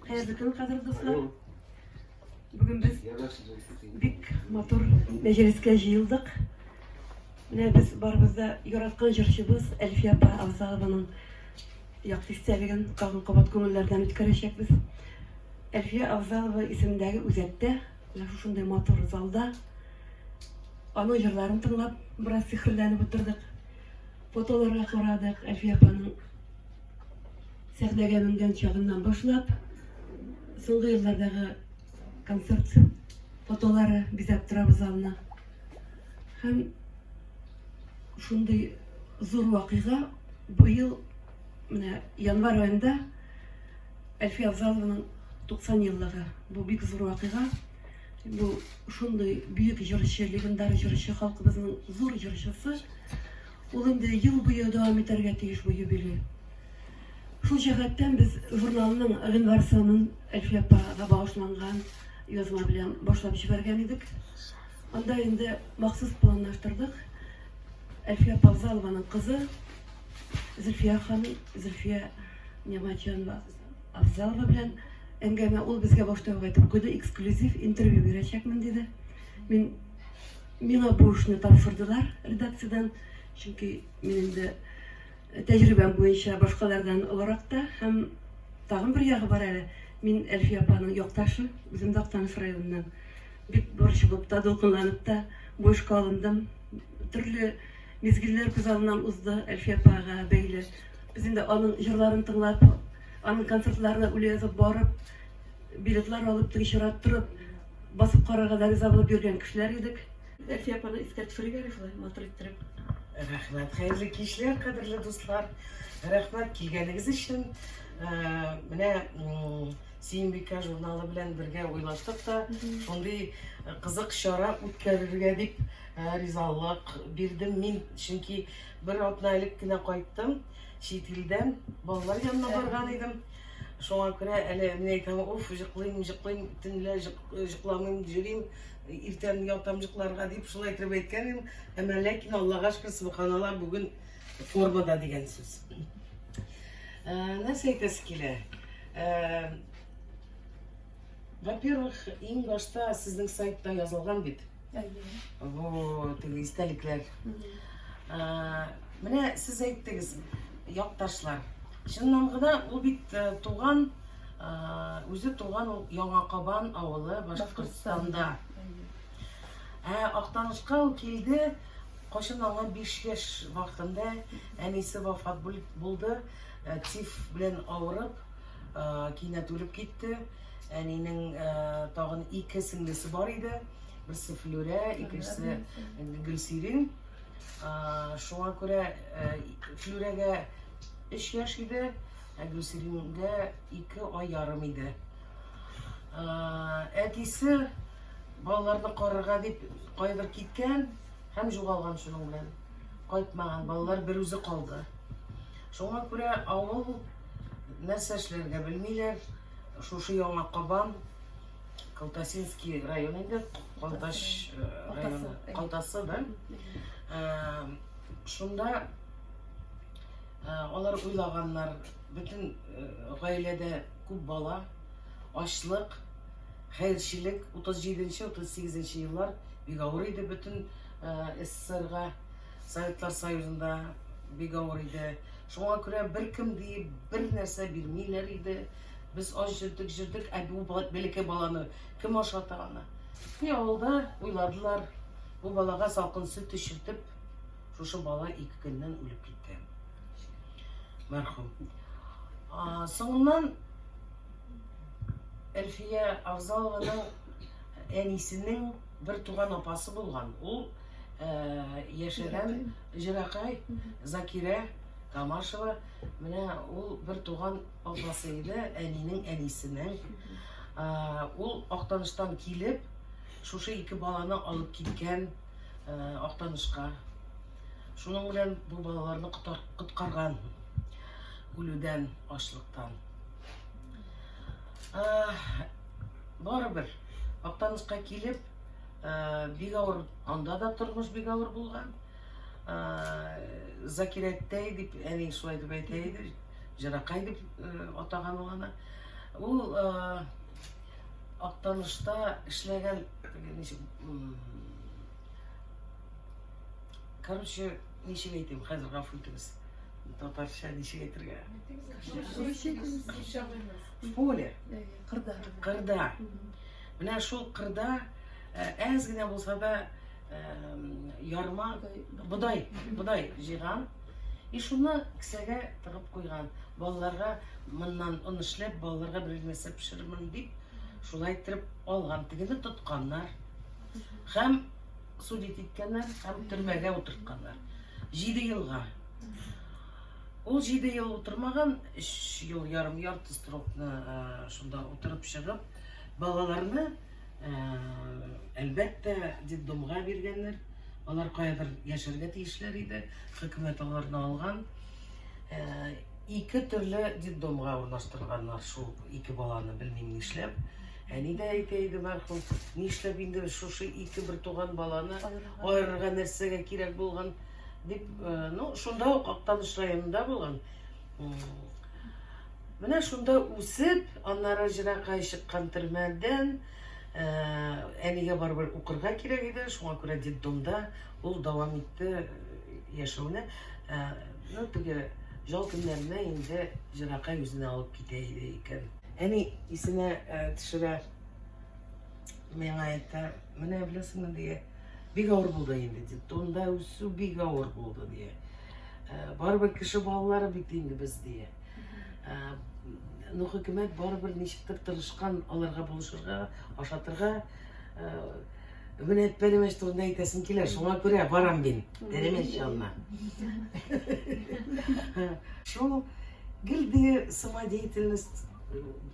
Хәерле көн, кадерле дуслар. Бүген без бик матур мәҗлескә җыелдык. Менә без барыбыз да яраткан җырчыбыз Әлфия апа Авзалованың якты истәлеген тагын кабат күңелләрдән үткәрәчәкбез. Әлфия Авзалова исемендәге үзәктә, менә шушындый матур залда аның җырларын тыңлап, бераз сихерләнеп утырдык. Фотоларга карадык, Әлфия апаның Сәхнәгә менгән чагыннан башлап, соңгы еллардагы концерт фотолары бизәп тора бу залны. Һәм шундый зур вакыйга быел менә январь аенда Әлфия Авзалованың 90 еллыгы. Бу бик зур вакыйга. Бу шундый бөек җырчы, легендар җырчы, халкыбызның зур җырчысы. Ул инде ел буе дәвам итәргә тиеш бу юбилей. Шул җәһәттән без журналның гыйнвар санын Әлфия апага багышланган язма белән башлап җибәргән идек. Анда инде махсус планлаштырдык. Әлфия апа Авзалованың кызы Зөлфия ханым, Зөлфия Нигъмәтҗанова Авзалова белән әңгәмә. Ул безгә башта ук әйтеп куйды, эксклюзив интервью бирәчәкмен, диде. Мин Миңа бу эшне тапшырдылар редакциядән, чөнки мин инде тәҗрибәм буенча башкалардан олырак та һәм тагын бер ягы бар әле. Мин Әлфия апаның якташы, үзем дә Актаныш районыннан. Бик борчылып та, дулкынланып та бу эшкә алындым. Төрле мизгелләр күз алдыннан узды Әлфия апага бәйле. Без инде аның җырларын тыңлап, аның концертларына үлә язып барып, билетлар алып, теге чират торып, басып карарга да риза булып йөргән кешеләр идек. Әлфия апаны искә төшерик әле шулай матур иттереп. Рәхмәт, хәерле кичләр, кадерле дуслар. Рәхмәт килгәнегез өчен. Менә Сөембикә журналы белән бергә уйлаштык та, шундый кызык чара үткәрергә дип ризалык бирдем мин, чөнки бер атна элек кенә кайттым чит илдән, балалар янына барган идем. Шуңа күрә әле мин әйтәм, уф, җыклыйм, җыклыйм, төнлә җыкламыйм, йөрим, иртән ятам җыкларга дип шулай итеп әйткән идем. Әмма ләкин Аллага шөкер, субханалла, бүген формада дигән сүз. Нәрсә әйтәсе килә? Во-первых, иң башта сезнең сайтта язылган бит. Бу теге истәлекләр. Менә сез әйттегез, якташлар. Чыннан гына ул бит э, туган, үзе туган ул Яңа Кабан авылы Башкортстанда. Ә Актанышка ул килде, кайчан аңа 5 яшь вакытында әнисе вафат булды, э, тиф белән авырып, э, кинәт үлеп китте. Әнинең тагын ике сеңлесе бар иде. Берсе Флүрә, икенчесе Гөлсирин. Шуңа күрә Флүрәгә 3 яшь иде, ә Гөлсирингә 2 ай ярым иде. Әтисе балаларны карарга дип кайдыр киткән һәм югалган шуның белән. Кайтмаган, балалар бер үзе калды. Шуңа күрә авыл нәрсә эшләргә белмиләр. Шушы Яңа Кабан Калтасинский район инде, Калтач э, районы, Калтасы, да? Э, шунда э, алар уйлаганнар, бөтен гаиләдә күп бала, ачлык, хәерчелек, 37-38 еллар бик авыр иде бөтен СССРга, Советлар Союзында бик авыр иде. Шуңа күрә беркем диеп бер нәрсә бирмиләр иде. Без ач җөрдек, җөрдек, ә бу бәләкәй баланы кем ашата аны? И авылда уйладылар, бу балага салкын сөт эчертеп, шушы бала ике көннән үлеп китте. Мәрхүм. Соңыннан Әлфия Авзалованың әнисенең бер туган апасы булган. Ул яшәгән Җыракай Закирә Камашева. Менә ул бер туган Апасы иде, әнинең әнисенең. Ул Актаныштан килеп, шушы ике баланы алып киткән Актанышка. Шуның белән бу балаларны коткарган үлүдән, ачлыктан. Барыбер Актанышка килеп, бик авыр, анда да тормыш бик авыр булган. Закирәттәй дип, әни шулай дип әйтә иде, Җыракай дип атаган ул аны. Ул Актанышта эшләгән, ничек, короче, ничек әйтим, хәзер гафу итегез. Татарча ничек әйтергә? В поле. Кырда. Кырда. Менә шул кырда әз генә булса да ярма, бодай, бодай җыйган. И шуны кесәгә тыгып куйган. Балаларга моннан он эшләп, балаларга берәр нәрсә пешерермен дип, шулай иттереп алган. Тегене тотканнар. Һәм судить иткәннәр, һәм төрмәгә утыртканнар. 7 елга. Ул 7 ел утырмаган, 3 ел ярым ярты срокны шунда утырып чыгып, балаларны әлбәттә детдомга биргәннәр. Алар каядыр яшәргә тиешләр иде. Хөкүмәт аларны алган. Ике төрле детдомга урнаштырганнар шул ике баланы, белмим нишләп. Әни дә әйтә иде мәрхүм, нишләп инде шушы ике бертуган баланы аерырга нәрсәгә кирәк булган дип, ну, шунда ук Актаныш районында булган. Менә шунда үсеп, аннары җыракай чыккан төрмәдән, әнигә барыбер укырга кирәк иде, шуңа күрә детдомда ул дәвам итте яшәүне. Ну, теге ял көннәренә инде җыракай үзенә алып китә иде икән. Әни исенә төшерә, миңа әйтә, менә беләсеңме, дия, бик авыр булды инде, детдомда үсү бик авыр булды, дия. Барыбер кеше балалары бит инде без, дия. Ну, хөкүмәт барыбер ничектер тырышкан аларга булышырга, ашатырга. Менә пәрәмәч турында әйтәсем килә, шуңа күрә барам мин пәрәмәч янына. Шул гел теге самодеятельность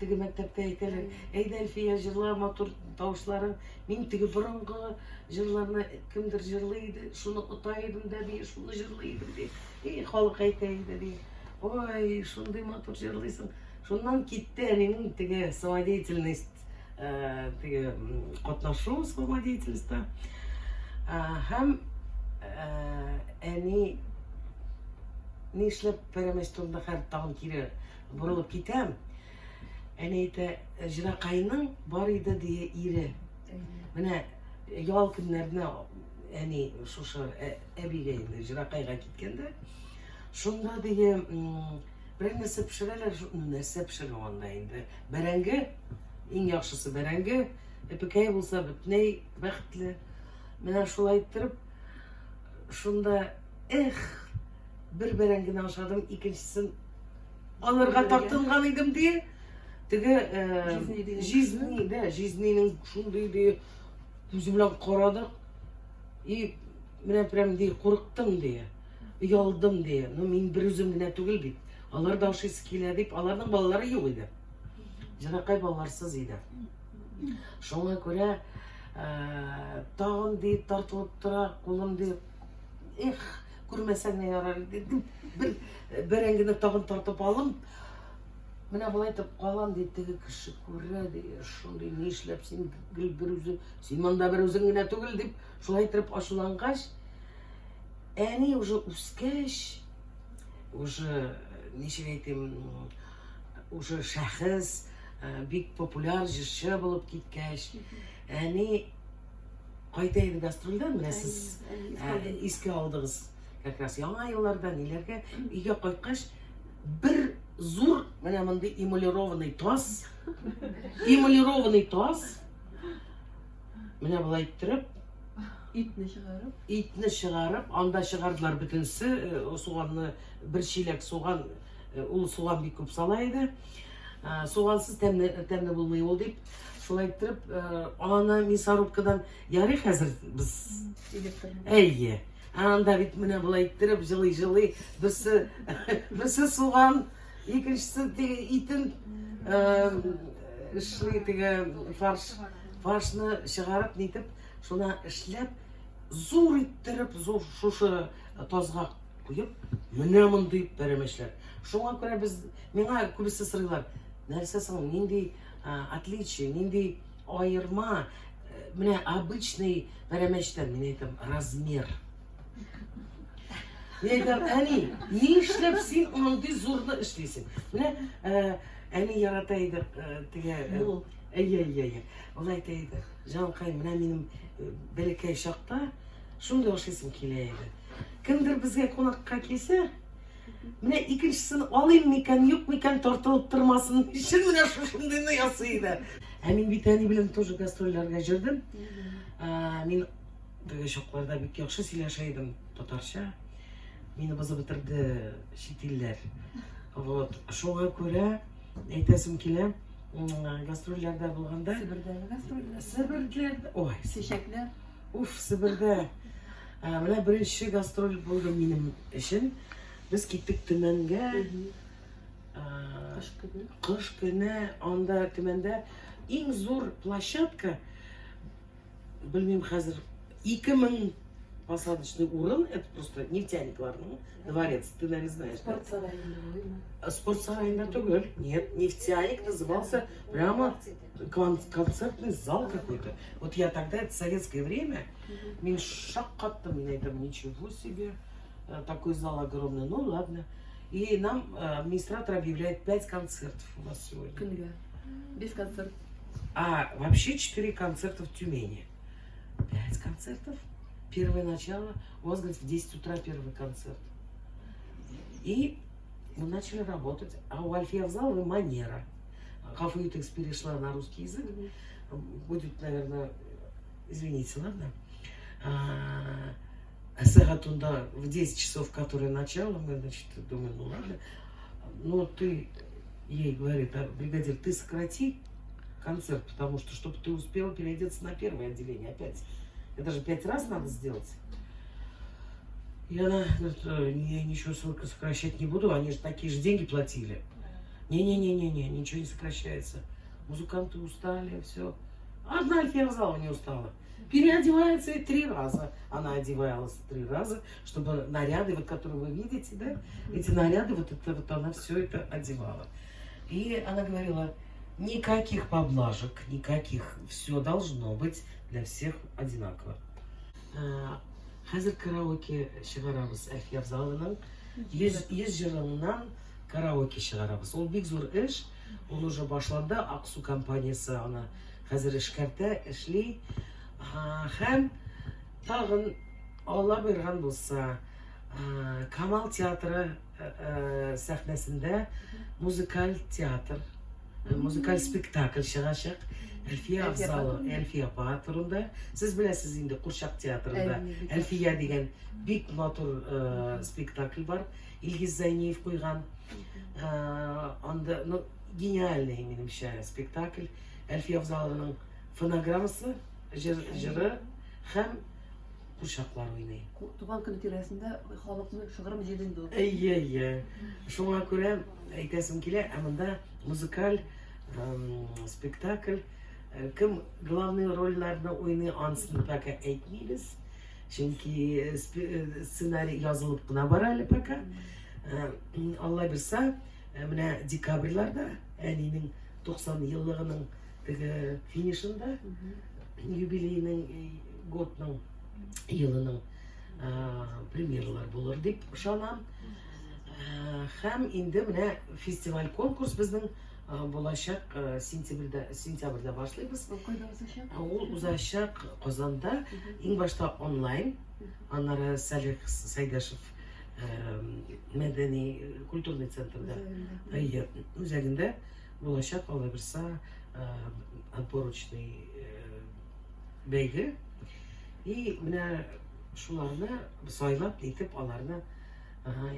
теге мәктәптә әйтәләр, әйдә, Әлфия, җырла, матур тавышларың. Мин теге борынгы җырларны кемдер җырлый иде, шуны ота идем дә, ди, шуны җырлый идем, ди. И халык әйтә иде, ди. Ой, шундый матур җырлыйсың. Шуннан китте әнинең теге самодеятельность теге катнашу самодеятельностьта. Һәм әни нишләп пәрәмәч турында хәзер тагын кире борылып китәм. Әни әйтә, Җыракайның бар иде дие ире. Менә ял көннәренә әни шушы әбигә инде Җыракайга киткәндә, шунда дие берәр нәрсә пешерәләр, нәрсә пешерү анда инде. Бәрәңге, иң яхшысы бәрәңге, эпекәй булса бөтенләй бәхетле. Менә шулай иттереп, шунда эх, бер бәрәңгене ашадым, икенчесен алырга тартынган идем ди. Теге жизни, да, жизнинең шундый ди, күзе белән карадык. И менә прям ди, курыктым ди. Оялдым ди. Ну мин бер үзем генә түгел бит. Алар да ашыйсы килә дип, аларның балалары юк иде. Җанакай балаларсыз иде. Шуңа күрә тагын ди тартылып тора, кулым ди. Эх, күрмәсәң дә ярар иде дип, бер бәрәңгене тагын тартып алым. Менә болай итеп калам ди, теге кеше күрә ди, шундый нишләп син гел бер үзе, син монда бер үзең генә түгел дип, шулай итеп ачулангач, әни уже үскәч, уже ничек әйтим, уже шәхес, бик популяр җырчы булып киткәч, әни кайта иде гастрольдән, менә сез искә алдыгыз как раз яңа елларда ниләргә өйгә кайткач, бер зур менә мондый эмалированный таз, эмалированный таз, менә болай иттереп, итне чыгарып, итне чыгарып, анда чыгардылар бөтенесе, суганны, бер чиләк суган, ул суган бик күп сала иде. Сугансыз тәмле, тәмле булмый ул дип, шулай иттереп, аны мясорубкадан ярый хәзер без Әйе. Анда бит менә болай иттереп җылый-җылый, берсе берсе суган, икенчесе теге итен эшли теге фарш, фаршны чыгарып нитеп, шуна эшләп, зур иттереп, зур шушы тазга куеп, менә мондый пәрәмәчләр. Шуңа күрә без, миңа күбесе сорыйлар, нәрсә соң, нинди отличие, нинди аерма, менә обычный пәрәмәчтән, мин әйтәм, размер. Мин әйтәм, әни, нишләп син мондый зурны эшлисең? Менә Әни ярата иде теге. Әйе, әйе, әйе. Ул әйтә иде, җанкай, менә минем бәләкәй чакта шундый ашыйсым килә иде. Кемдер безгә кунакка килсә, менә икенчесен алыйм микән, юк микән, тартылып тормасын өчен менә шушындыйны ясый иде. Ә мин бит әни белән тоже гастрольләргә йөрдем. Мин теге чакларда бик яхшы сөйләшә идем татарча. Мине бозып бетерде чит илләр. Вот. Шуңа күрә әйтәсем килә, гастрольләрдә булганда. Себердәге гастрольләр. Себердләрдә, ой. Чәчәкләр. Уф, Себердә. Менә беренче гастроль булды минем өчен. Без киттек Төмәнгә. Кыш көне. Кыш көне анда Төмәндә иң зур площадка, белмим хәзер, 2000 посадочный урын, это просто нефтяникларның дворец, ты, наверное, знаешь. Спорт сараенда булыймы? Спорт сараенда түгел. Нет, нефтяник назывался прямо концертный зал какой-то. Вот я тогда, это советское время, мин шаккаттым, мин әйтәм, ничего себе, такой зал огромный, ну ладно. И нам администратор объявляет 5 концертов у вас сегодня. Көнгә. 5 концерт. А вообще 4 концерта в Тюмени. 5 концертов. Первое начало. У вас, говорит, в 10 утра первый концерт. И мы начали работать. А у Альфии Авзаловой манера. Гафу итегез, перешла на русский язык. Будет, наверное, извините, ладно? Сәгать унда в 10 часов, которое начало, мы, значит, думаем, ну ладно. Но ты, ей говорит, а, бригадир, ты сократи концерт, потому что, чтобы ты успел переодеться на первое отделение опять. Это же 5 раз надо сделать. И она говорит, не, ничего сокращать не буду, они же такие же деньги платили. Не-не-не-не-не, ничего не сокращается. Музыканты устали, все. Одна Альфия Авзалова не устала. Переодевается и 3 раза. Она одевалась 3 раза, чтобы наряды, вот, которые вы видите, да, эти наряды, вот это вот она все это одевала. И она говорила, никаких поблажек, никаких, все должно быть для всех одинаково. Хәзер караоке чыгарабыз Әлфия Авзалованың 100 җырыннан караоке чыгарабыз. Ул бик зур эш, ул уже башланды, Аксу компаниясе аны хәзер эшкәртә, эшли. Һәм тагын Алла боерган булса, Камал театры сәхнәсендә музыкаль театр, музыкаль спектакль чыгачак. Әлфия Авзалова, Әлфия апа турында. Сез беләсез инде, Курчак театрында Әлфия дигән бик матур спектакль бар. Илгиз Зәйниев куйган. Анда, ну, гениальный, минемчә, спектакль. Әлфия Авзалованың фонограммасы, җыры һәм курчаклар уйный. Туган көне тирәсендә халыкны шыгрым җыйды инде ул. Әйе, әйе. Шуңа күрә әйтәсем килә, ә монда музыкаль спектакль. Кем главный рольләрне уйный, анысын пока әйтмибез. Чөнки сценарий язылып кына бара әле пока. Алла бирсә, менә декабрьләрдә әнинең 90 еллыгының теге финишында, юбилейның, годның, елының премьералар булыр дип ышанам. Һәм инде менә фестиваль конкурс безнең булачак сентябрьдә, сентябрьдә башлыйбыз. Ул кайда узачак? Ул узачак Казанда, иң башта онлайн, аннары Салих Сайдашев мәдәни культурный центрда, әйе, үзәгендә булачак, Алла бирса, отборочный бәйге. И менә шуларны сайлап итеп аларны,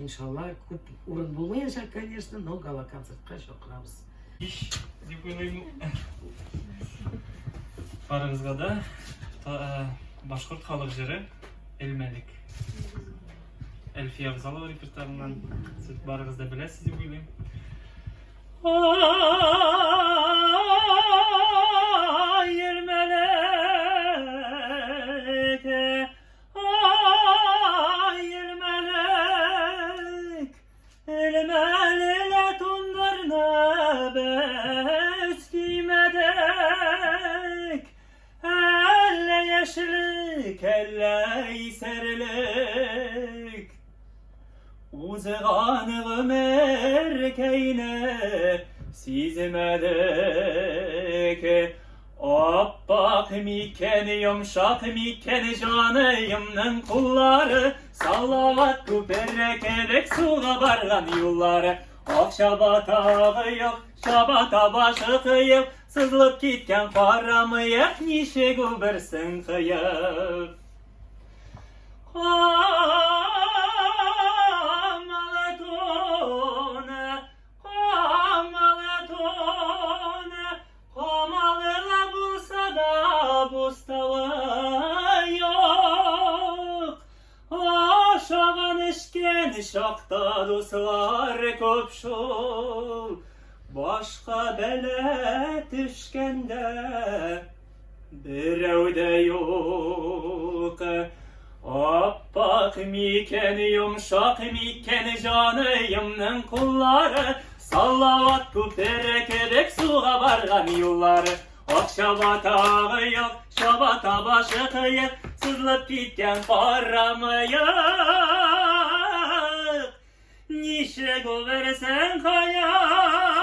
иншалла, күп урын булмаячак, конечно, но гала-концертка чакырабыз. Иш, дип уйлыйм. Барыгызга да башкорт халык җыры Элмәлек. Әлфия Авзалова репертуарыннан сез барыгыз да беләсез дип уйлыйм. Ай, Элмәлек, ай, Элмәлек, элмәлелә туннарны без кимәдек. Әллә яшьлек, әлләисәрлек. Узган гомеркәйне Сизмәдек. Аппак микән, йомшак микән җаныемның куллары, Салават күпере кебек суга барган юллары. Ак чабата кыек, чабата башы кыек, Сызылып киткән кара мыек, ничек үберсең кыек. Камалы тоны, камалы тоны, камалы ла булса да буставы юк. Ашаган эчкән чакта дуслар күп шул. Башка бәла төшкәндә берәү дә юк. Аппак микән, йомшак микән җаныемның куллары, Салават күпере кебек суга барган юллары. Ак чабата кыек, чабата башы кыек, Сызылып киткән кара мыек. Ничек үберсең кая?